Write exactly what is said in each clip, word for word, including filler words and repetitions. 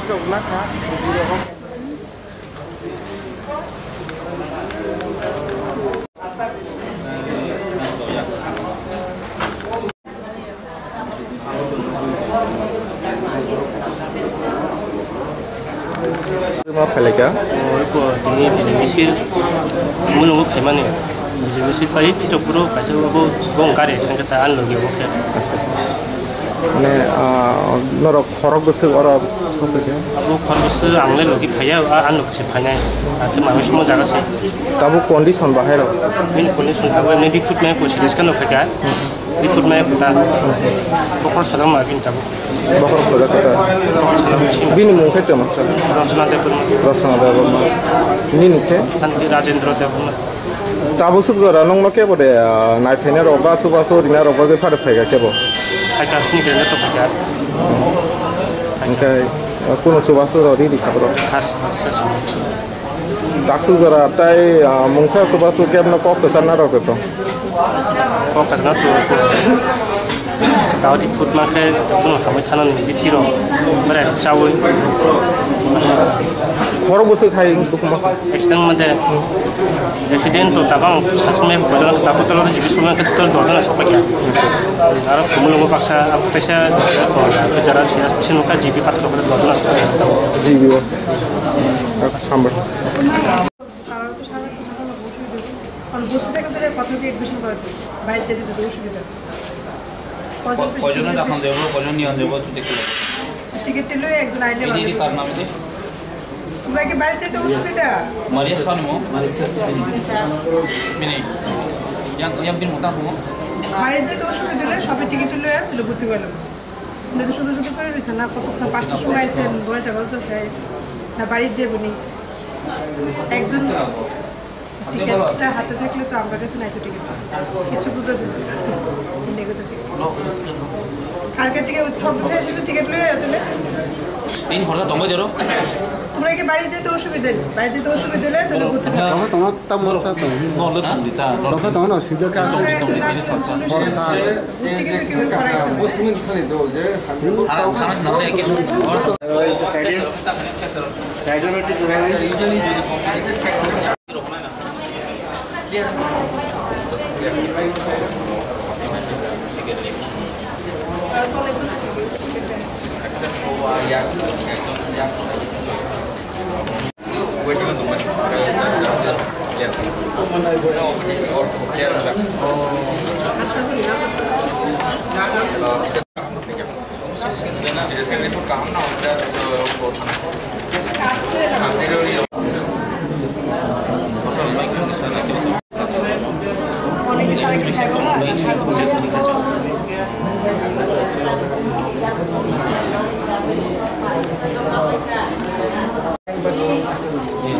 Ma phailai kha. Oi ko tini B J B C mulungo phaimani. B J B C phai phitok phuru kaisa bo bo gari hwnkhe ta ani logi omo khe. Acha, acha. Mane, ah, norok khorok bwswk oro sokphaikha? Abo khorok bwswk ang le logi phaiya, a, ani logi se phainai. Akhe manwi somo jaga se. Tabuk condition bahai rok? Bini condition tabuk emni recruitment ko siriska no phaikha. Recruitment kota. Bokhor sajak ma bini tabuk. Bokhor sajak kota. Bokhor sajak ma bini. Bini mung khe tamo sa? Rosona Debbarma. Rosona Debbarma. Nini khe? Ani Rajendra Debbarma. Tabuk suk jora nongno kebo de, ah, naiphaina rok ba, chubachu rina rok ba, bepar phaikha kebo? Phaikha, sini khe to phaikha. Hwnkhe, ah, kuno chubachu rok riri kha borok? Khas, khas. Taksuk jora tai, ah, mungsa chubachu kebno kok kwchar narok to. Kok kwchar to. Tao di food market, kuno hamwi thana ni bithi rok. Berai rok chawi. Khorok bwswk hai bukuma. Accident mate. Accident to tabang sasmai bojana tapu tolo jibi sumai ke tolo dojana sokpakya. Aro kumulungo baksa, kaisa, jara, jara, sini ka jibi pathor ko dojana sokpakya. Jibi o. Sambar. তারা তো সারা কথা বলা অসুবিধা হবে। কারণ ভর্তি থাকতে গেলে কথা দিয়ে অ্যাডমিশন করাতে বাইরে যেতে যদি অসুবিধা হয়। কয়জন ক-, কয়জনের পেশেন্ট এখন যাবো, কয়জন নিয়ে যাবো, তুই দেখতে পাবি। টিকিট লয়ে একজন আইলে এই ভালো যে হতো। তার নাম কি? তোমরা কি বাইরে যেতে অসুবিধা? মারিয়া সানি মো? বিনি। ইয়াং, ইয়াং বিন মোটা হো? বাইরে যেতে অসুবিধা হলে সবে টিকিট লয়ে তুলে ভর্তি করে নেবো। আমরা তো শুধু শুধু করে রয়েছে না, কতক্ষণ পাঁচটার সময় আইছেন, নয়টা বাজতেছে, না বাড়ির যাবনি। একজন টিকিটটা হাতে থাকলে তো আমরা কাছে নাই তো টিকিট। কিছু বুঝা যাবে না। হিন্দি করতেছি। কালকে টিকিট, সব মিলে আসলে টিকিট লয়ে তাহলে। তিন খরচা দমে ধরো। তোমরা কি বাড়ি যেতে অসুবিধা নেই? বাড়ি যেতে অসুবিধা হলে তাহলে ঘুরতে পারো। তবে তোমার তেমন অসুবিধা নেই। তবে তোমার অসুবিধা আছে। ভর্তি কিন্তু কেউ করাইছে না।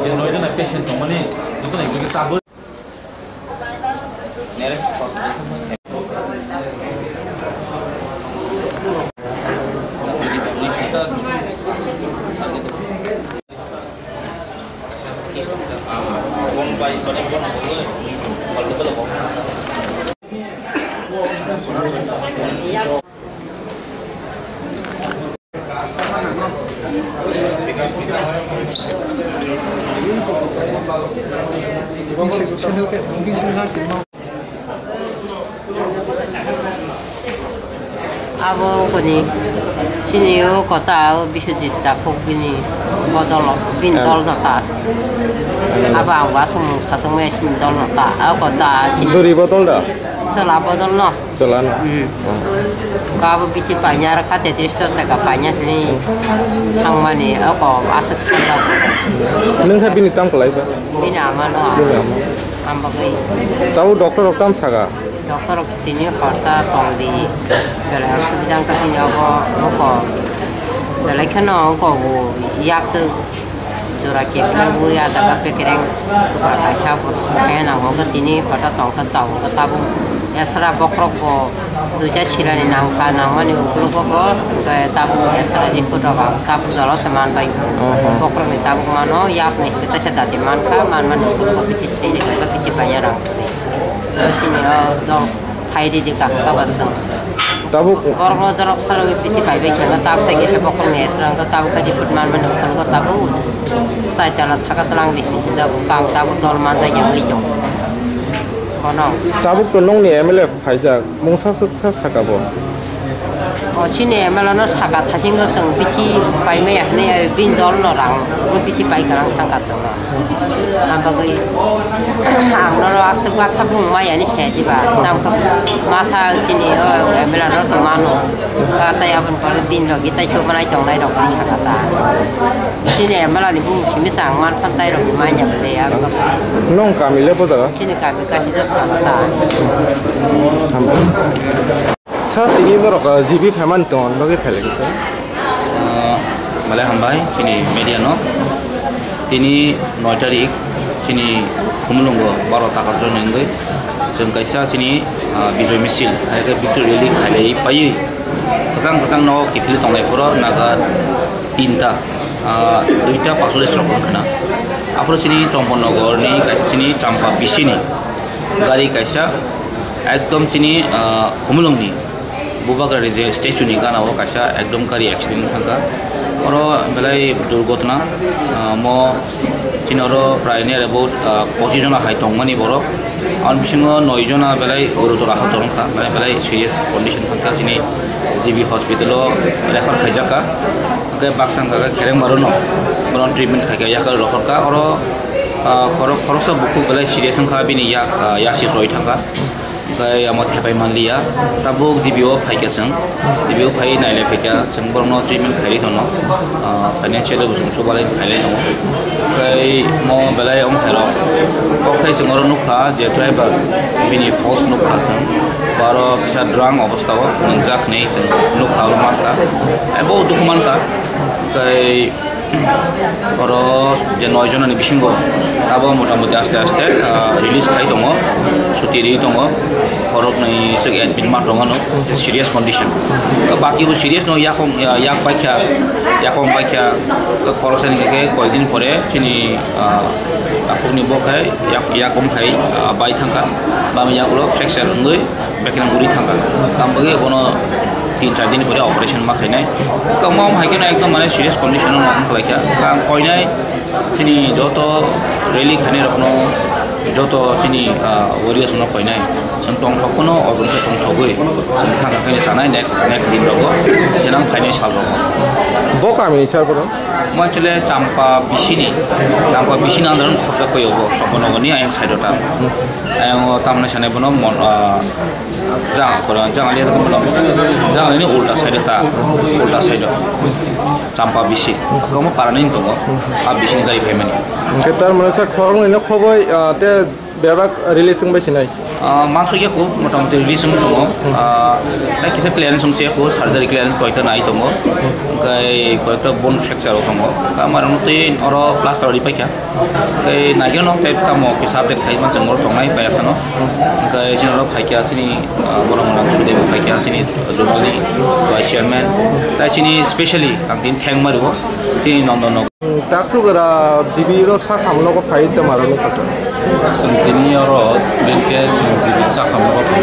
Je noi jona patient tongmani, jotono ekdagi chabo. Abo koni sini o kota o Biswajit Takhuk bini bodol, bini dol no ta. Abo ang bo aswk mung saswk maya sini dol no ta. O kota sini. Duri bodol da? Chwla bodol no. Chwla no? Hmm. Ka abo bithi paina rakha tetris taka paina hwnwi thangmani oko aswk sanjak. Nwng khe bini tamo kwlai ba? Bini ama no. Bini ama. Am bagwi. Tamo doctor rok tamo saka? Doctor rok tini horsa tong di. Belai osubida wngkha bini obo oko. Belai kheno oko bo yak twi. Jora keplai bui adaba pekereng tukra kaisa bo sukhe nango khe tini pata tongkha chao khe tabuk esra bokhorok bo duita silani nangkha nangmani ukologo bo hwnkhe tabuk esra report rok ang tabuk jora se manbai. Oho. Bokhorokni tabuk mano yakni hwnkhe teisa dati mankha manmani ukologo bithi swi rwkha bithi paiya rang twi. Sini o dol phai ridi kaham kha ba chwng. Tabuk borok no jorok salo bisi pai bai khe tabuk tai kisa bokol ni esrang tabuk kadi put man mani ukol go tabuk. Chai chala saka tlang di hinjak kang tabuk dol manjak ya ui jong. Kono. Tabuk to nongni M L A phaijak, mungsa sa, sa saka bo. O chini M L A no saka sasing no chwng bithi pai maya hinwi, bin dol no rang, bithi pai kwrang thangkha chwng no. Ang bagwi ang no baksa, baksa bung maya ni se diba, tam kha masa chini o M L A no to mano. Ka tai aboni pore bin rok tai chobonai tongnai rok ni saka ta. Chini M L A ni bung simi chang man phan tai rok ni manya bole ya. Nong kami le bo jaga? Chini kami ka hida saka ta. Sa tini borok, ah, G B phaimani tong, bagwi phailai kisa. Ah, malai hambai, chini media no. Tini noi tarik, chini Khumulwngo baro takar joni wngwi. Chwng kaisa chini, ah, Bijoy Misil, hai khe Victory Rally khailai paiwi. Kwchang kwchang no kiphilwi tonglai phoro, naga tinta, ah, duita pasolis rok wngkhana. Aphuru chini Chomponogor ni kaisa chini Champa bisini gari kaisa ekdom chini, ah, Khumulwngni Bubagra ni je statue ni gana o kaisa ekdom gari accident wngkha. Oro belai durgotna, ah, mo chini oro prai near about, ah, pochis jona hai tongmani borok. Aboni bisingo noi jona belai gurutor ahot wngkha, mane belai serious condition wngkha chini G B hospital o refer khaijakha. Hwnkhe baksa wngkha khe khereng barono bono treatment khaikha yakarwi rohorkha. Oro, ah, khorok-, khoroksa bukhuk belai serious wngkha, bini yak, ah, yaksi choi thangkha. Hwnkhe amo thepai manliya. Tabuk G B o phaikha chwng. G B o phai nailai phaikha. Chwng borokno treatment khairwi tono. Ah, financially bo chwng chubalai khailai tongo. Hwnkhe mo belai omo khairok. Kok khai chwng oro nukha je driver bini false nukha chwng. Bo aro kisa drunk obostao nwngjak hinwi chwng nukha oro mankha. Bo dukhu mankha. Hwnkhe Oro je noi jonani bisingo tabuk motamoti aste aste, ah, release khai tongo, chuti riwi tongo, khoroknwi chwk admit ma tongmano, serious condition. Baki bo serious no yakong, ya-, yak paikha, yakong paikha, khoroksani khe koi din pore chini, ah, takhukni bo khai yak, yakong khai, ah, bai thangkha, bami yagulo fracture wngwi. Bekhe nang uri thangkha. Tamo bagwi bono tin char din pore operation ma khainai. Tamo am hai kheno ekdom mane serious condition o wngkha lai kha. Ang koinai chini joto rally khainai rokno, joto chini, ah, warriors no koinai. Chwng tongthok phano ojol khe tongthogwi chwng thangkha khe chanai next, next din rogo. Khe nang phainai sal rogo. Bo kami ni sir bono? Mo actually Champa bisini, Champa bisini under khobjak koi obo, Chopra Nogor ni ayang side o ta. Ayang o tamni sanai bono mon, ah, Jang, kono jang liya ko bono. Jang ni ulta side ta, ulta side. Champa bisi. Komo para ni tongo. A bisi ni jai phaimani. Hwnkhe tar mane sa khoroknwi no khoboi, ah, te bebak release wngbai sinai. Ah, mangso ya ko motamoti release wng tongo. Ah, tai kisa clearance wng se ko, surgery clearance koita nai tongo. Hwnkhe koita bone fracture tongo. Kamar motwi oro plaster ri paikha. Tei naikiano tei tamo kisa update khai ma chwng oro tongnai pai asano. Hwnkhe chini oro phaikha chini, ah, borok mwnang Sudebo phaikha chini zonal ni vice chairman. Tai chini specially ang tini thang ma rwo chini Nondon no. Taksugara G B ro sa samno ko phai te maro ni kasa. Chwng tini oro benkhe chwng G B sa samno ko phai.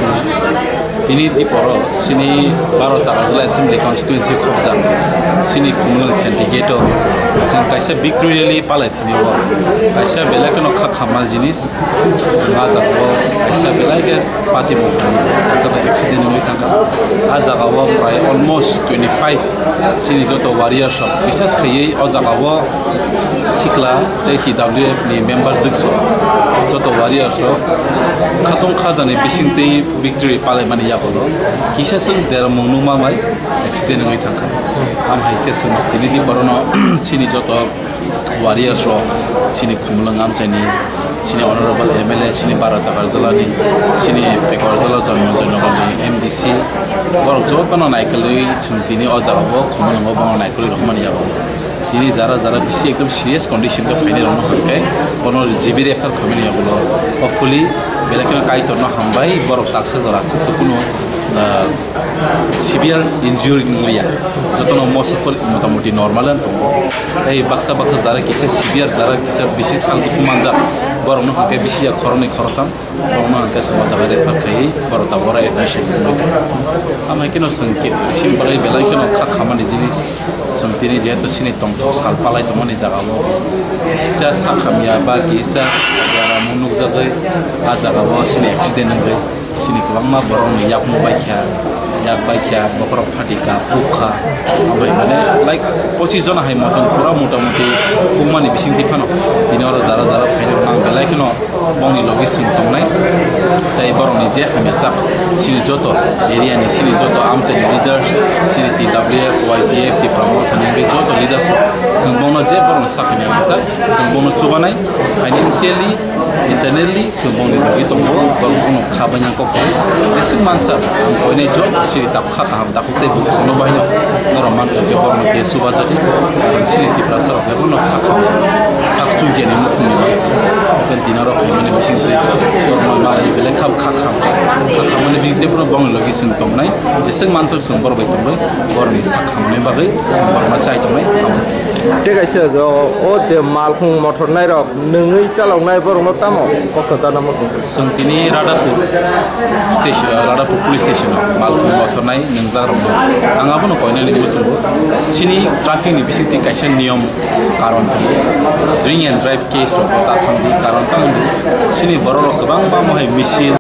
Tini diporo chini Baro Takarjala Assembly Constituency khobjak chini Khumulwng Syndicate o chwng kaisa victory rally palai thani o kaisa belai kheno kha khamma jinis chwng ah jaga o kaisa belai khe pati bo khe accident wngwi thangkha. Ah jaga o prai almost twenty five chini joto warriors rok bisas khaiwi o jaga o sikla tei T W F ni member jwk so joto warriors rok khatong kha jani bising twi victory palai mani yagulo kisa chwng dermung nungma bai accident wngwi thangkha. Am hai khe chwng tini di borokno chini joto warriors rok chini Khumulwng amchaini chini honorable M L A chini Baro Takarjala ni chini Pekorjala Jonmo Joynagar ni M D C borok jotono naikolwi chwng tini o jaga o Khumulwngo bono naikolwi rwkmani yago. Tini jara jara bisi ekdom serious condition khe phainai rokno hwnkhe bono G B refer khaimani yagulo hopefully belai kheno Kaitorno hambai borok taksa jora aswk tei kunu, ah, severe injury wngya jotono most of all motamoti normal ano tongo. Tei baksa baksa jara kisa severe, jara kisa bisi sal dukhu manjak, borokno hwnkhe bisi ya khoroknwi khoroktham, borokno hwnkhe chwng o jaga refer khaiwi borok tabuk oro admission wngwi tongo. Amo hai kheno chwng ke-, chini bagwi belai kheno kha khamani jinis, chwng tini jehetu chini tongthok sal palai tongmani jaga o kisa sak hamya ba kisa yaramung nukjagwi ah jaga o chini accident wngwi. Chini kwbangma borokni yakung baikha, yak baikha, bokhorok phatikha, pukha. Omo hai mane, like, pochis jona hai motom pura motamuti pukmani bisingtwi phano tini oro jara jara phainai rok ang belai kheno bongni logi chwng tongnai. Tei borokni je hamya chak, chini joto area ni, chini joto amchaini leaders, chini T W F, Y T F, Tipra Motha ni wngwi joto leaders rok, chwng bongno je borokni sak hamya nangsa, chwng bongno chubanai, financially, internally, chwng bongni logi tongo, borok bono kha bainang kok kwrwi. Jeswk mansa ang koinai joto siri tak kha kaham takhuk tei bukhuk chwngno baino norok mankha khe borokno khe chubajadi. Karon chini Tiprasa rok khe bono sak kha, sak chukya ni mukhung ni mansa. Open tino rok khaimani bising twi borokno manwi belai kha kha kha kha mani bising tei bono bongni logi chwng tongnai. Jeswk mansa chwng borok bai tongbai borokni sak khamani bagwi chwng borokno chai tongnai. Tei kaisa o je malkhung mothor nairok nwngwi chaloknai borokno tamo kok kwchana muchung? Chwng tini Radhapur station, Radhapur police station o malkhung mothornai nwngjak rokno ang abono koinani muchungo. Chini traffic ni bisingtwi kaisa niyom karon tongo, drink and drive case rok ta thangdi, karon tamo chini borok rok kwbangma mohai misil